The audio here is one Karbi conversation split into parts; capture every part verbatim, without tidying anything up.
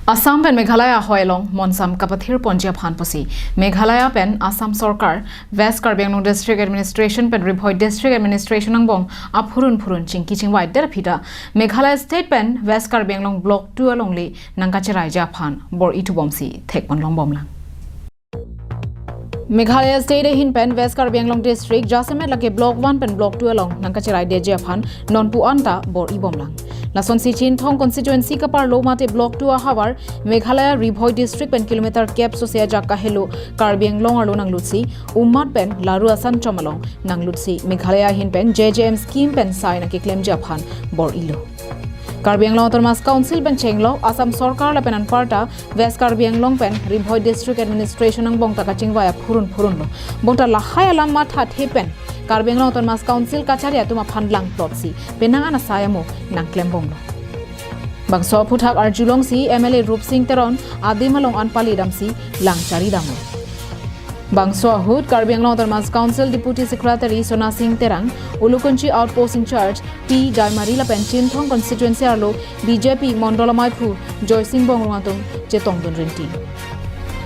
Assam pen Meghalaya ahoi along monsam kapathir ponji aphan pusi Meghalaya pen Assam sorkar West Karbi Anglong District Administration pen Ri Bhoi District Administration angbong aphurun phurun chingki chingvai det aphi ta Meghalaya State pen West Karbi Anglong Block two alongle nangkacheraiji aphan bor-itubomsi thekpon longbomlang. Meghalaya State ahin pen West Karbi Anglong District jasemet lake Block one pen Block two along nangkacheraidetji aphan nonpu anta bor-ibomlang. Lasonsi Chinthong constituency kaparlo mate Block two ahavar Meghalaya Ri Bhoi District pen kilometer kep sose ajak kahelo Karbi Anglong arlo nanglutsi Ummat pen Laru Asan chom along nanglutsi Meghalaya ahin pen J J M scheme pen sai nangkeklemji aphan bor-ilo. Karbi Anglong Autonomous Council pen chenglok Assam sorkar lapen anparta West Karbi Anglong pen Ri Bhoi District Administration angbong ta kachingvai aphurun phurunlo. Bonta lahai alam mathathe pen Karbi Anglong Autonomous Council kachari atum aphan langplotsi penang an asai amo nangklembomlo. Bangso aphuthak arjulongsi M L A Rupsing Teron adim along an pali damsi lang charidamlo. Bangso ahut Karbi Anglong Autonomous Council Deputy Secretary Sona Sing Terang, Ulukunchi Outpost in-charge T Jaimari lapen Chinthong constituency arlo B J P Mondol amaiphu Joysing Bongrung atum chetongdun rinti.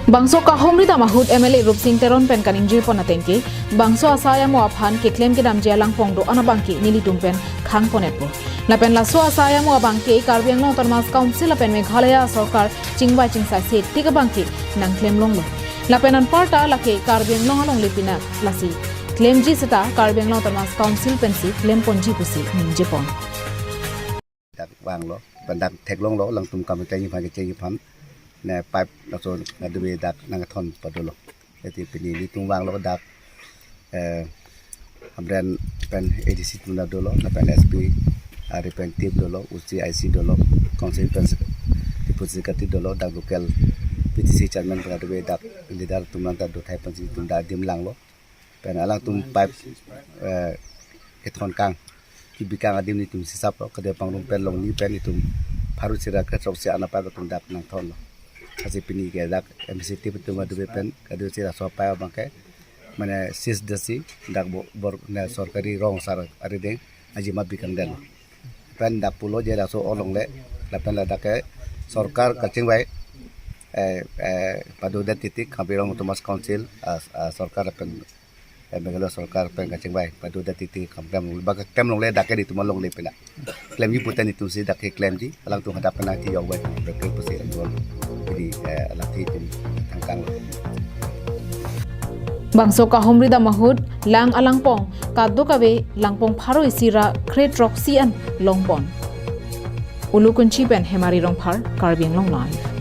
Bangso kahumri dam ahut M L A Rupsing Teron pen kaningjepon atengke, bangso asai amo aphan keklem kedamji alangpong do-an abangke nelitum pen khangponetpo. Lapen laso asai amo abangke Karbi Anglong Autonomous Council lapen Meghalaya sorkar chingvai chingsai se tik abangke nangklem longlo. Lapen anparta lake Karbi Anglong alongle pinak lasi klemji seta Karbi Anglong Autonomous Council pensi klemponji pusi ningjepon. Dak vanglo, pen dak theklonglo, alangtum kam kecheng aphan kecheng aphan. Ne pipe laso nadu be dak nangthon padolo. Eti pini nelitum vanglo dak, eh, Hamren pen A D C atum ta dolo, lapen S P, ari pen team dolo, U C I C dolo, council pen deputy secretary dolo, dak local P T C chairman pen nadu be dak leader atum nangta dothai pensi nelitum dak adim langlo. Pen alangtum pipe, eh, kethon kang, kebi kang adim nelitum hisaplo, kade pangrum pen longni pen nelitum pharo isi ra kre throk isi an a-pipe atum dak nangthonlo. Lasi pini ke dak M C T atum nadu be pen, kade isi ra so pipe abangke, mane sis dasi, dak bo-, bor, ne sorkari rong asar arideng, aji ma bi kangdetlo. Pen dak pulo je laso alongle, lapen ladak ke sorkar kachingvai, eh, eh, padodet titi, Karbi Anglong Autonomous Council, ah, ah, sorkar pen, eh, Meghalaya sorkar pen kachingvai, padodet titi, kam klem, ba klem longle dak ke nelitum alongle pina. Klemji pute nelitum si dak ke klemji, alangtum hadak pen nangtiyok bai, dak ke pusi alangtum, jadi, eh, alangtum thangkang. Bangso kahumri dam ahut, lang alangpong, kadokave langpong pharo isi ra kre throk isi an longpon. Ulukunchi pen Hemari Rongphar, Karbi Anglong Live.